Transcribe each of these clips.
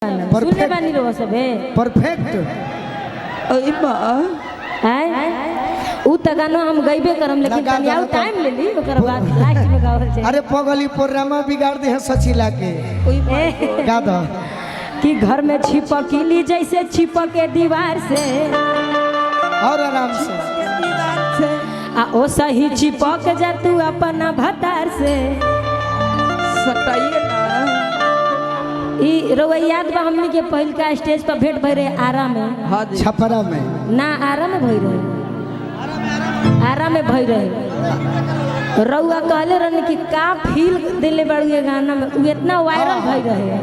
सुनले बानी रहो सबे परफेक्ट। ओई माँ आय उ त गाना हम गइबे करम, लेकिन लगा तनी और गाना तो- टाइम ले ली, ओकर बाद लास्ट में गावल जाए। अरे पगली प्रोग्राम बिगाड़ दे है सचिला के। ओई माँ गा दो। कि घर में छिपकली जैसे छिपके दीवार से, और आराम से। दीवार से आ ओ सही चिपक जा तू अपना भतार से। सटाइए ना। ई रउआ याद बा हमनी के पहिलका स्टेज पर भेंट भई रहे आरा में? हाँ जी। छपरा में ना, आरा में भई रहे, आरा में भई रहे। रउआ कहले रहन कि का फील दिले बाड़ू ये गाना में, उ इतना वायरल भई रहे।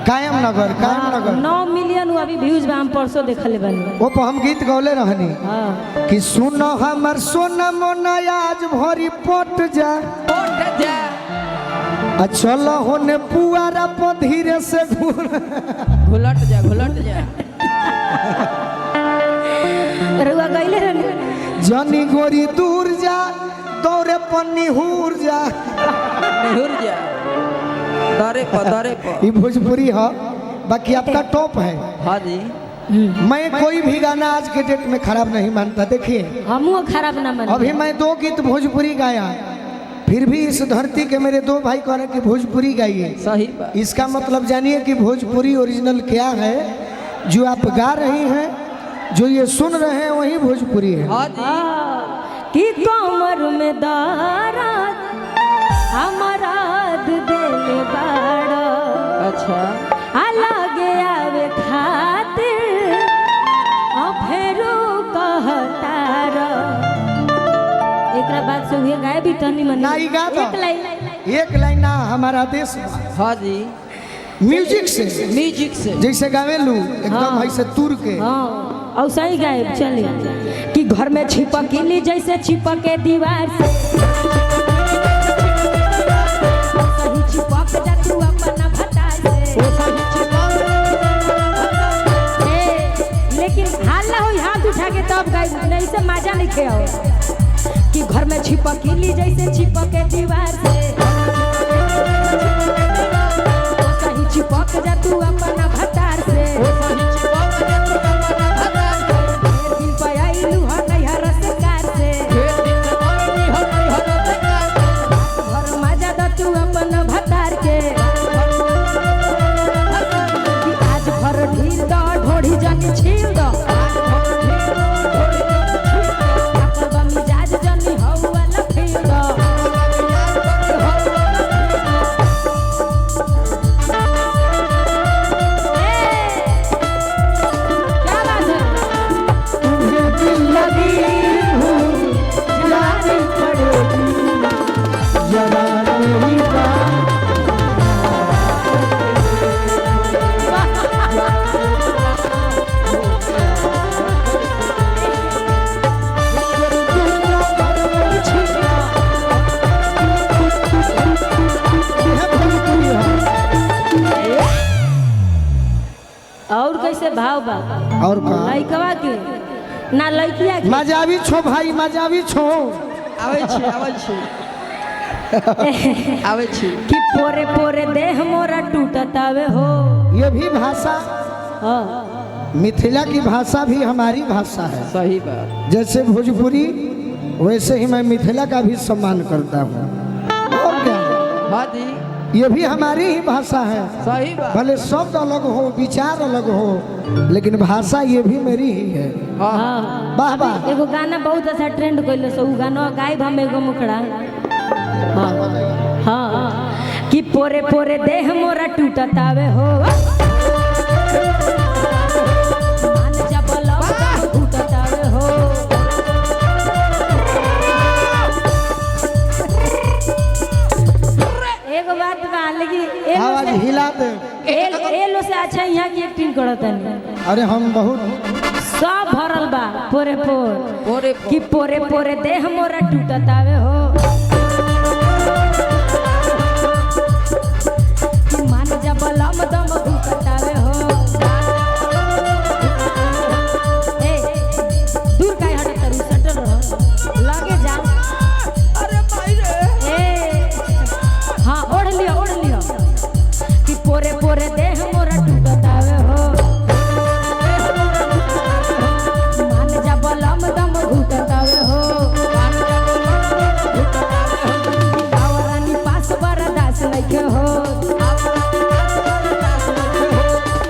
कायम नगर, कायम नगर। 9 मिलियन उ अभी व्यूज बा, हम परसों देखले बानी। वो पर हम गीत गौले रहनी हाँ। कि सुनो हमर सोना मोना आज भरी पट जा, उठ जा, आ चलो होने पुआरा पर धीरे से घूर। घुलट जा, घुलट जा। रउआ गइले रहन। जनी गोरी दूर जा, दौरे पन्नी हुर जा। निहुर जा, दरे पर, दरे पर। ये भोजपुरी है, बाकी आपका टॉप है। हाँ जी। मैं कोई भी गाना आज के डेट में खराब नहीं मानता। देखिए हमहू खराब ना मन। अभी मैं 2 गीत भोजपुरी गाया, फिर भी इस धरती के मेरे 2 भाई कह रहे कि भोजपुरी गाइए। सही बात। इसका मतलब जानिए कि भोजपुरी ओरिजिनल क्या है। जो आप गा रही हैं, जो ये सुन रहे हैं, वही भोजपुरी है। हाँ जी। कि कमर में दर्द हमारा देले बाड़ा, अच्छा, अलगे आवे खातिर फेरू कहतार। एकरा बाद से हुए गाय भी तनी मनी। ना, ई गा दो। एक लाइन। एक लाइन ना, हमारा देश बा। हाँ जी। म्यूजिक से, म्यूजिक से जैसे गावेलू एकदम ऐसे तुर के। हाँ, और सही गाय चले कि घर में छिपकली जैसे छिपके दीवार से, सही छिपक जा तू अपना भतार से। ए, लेकिन हल्ला हो, हाथ उठा के तब गाय, नहीं से मजा नहीं खे आओ। कि घर में छिपकली जैसे छिपके दीवार से, सही चिपक जा तू अपना भतार से। ढेर दिन पे आइलू ह नैहर से कार से, घर मजा द तू अपन भतार के। कि आज भर ढील द ढोढ़ी जनी छील द, पाकल बा मिजाज जनी हौ वाला फील द। ए, क्या बात है? लगी हूँ जानी पड़ेगी जरा मेरी बात। यह भोजपुरी है। और कैसे भाव बा? और का लइकवा के ना लइकिया के। मजावी छो भाई, मजावी छो। आबै छी, आबै छी, आबै छी। कि पोरे पोरे देह मोरा टूटतावे हो। ये भी भाषा, हाँ। मिथिला की भाषा भी हमारी भाषा है। सही बात। जैसे भोजपुरी वैसे ही मैं मिथिला का भी सम्मान करता हूँ। और क्या है? हाँ जी। ये भी हमारी ही भाषा है। सही बात। भले शब्द अलग हो, विचार अलग हो, लेकिन भाषा ये भी मेरी ही है। हाँ। हाँ। वाह वाह। एगो गाना बहुत अच्छा ट्रेंड कइले सो, उ गाना गायब हम एगो मुखड़ा। हाँ हाँ, कि पोरे पोरे देह मोरा टूटतावे हो, मान जा बलम दम घुटतावे हो। एगो बात बा, लेकिन एलो आवाज से हिला दे। एलो से अच्छा यहाँ की एक्टिंग करत हनी। अरे हम बहुत सब भरल बा पोरे पोर। पोरे। कि पोरे पोरे देह मोरा टूटतावे हो, कि मान जा बलम दम घुटतावे हो। ए दूर काहे हटत तारू, सटल रह, लगे जा। अरे भाई रे। ए हाँ, ओढ़ लियो, ओढ़ लियो। कि पोरे पोरे देह मोरा मोरा टूटतावे हो। मान जा बलम दम घुटतावे हो। आवरानी पास बरदास नइखे हो।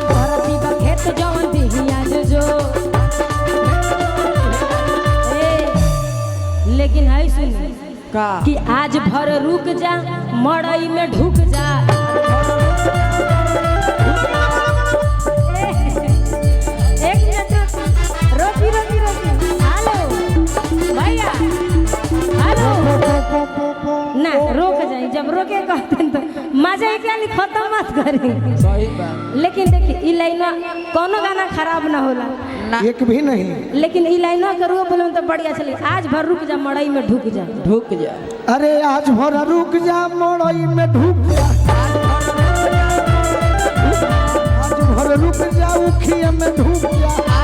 भरती बा खेत जवन दिहिया जो ए, लेकिन है सुन का कि आज भर रुक जा मड़ई में ढुक जा। एक मिनट रोकी रोकी रोकी। हेलो भैया, हेलो ना रोक जाए, जब रोके कहते हैं तो मजा एक लाइन खत्म मत करें। सही बात। लेकिन देखिए ई लाइन कोनो गाना खराब ना होला ना एक भी नहीं। लेकिन ई लाइन करू बोले तो बढ़िया चले। आज भर रुक जा मड़ई में ढुक जा। ढुक जा। अरे आज भर रुक जा मड़ई में ढुक जा। आज भर रुक जा उखिया में ढुक जा।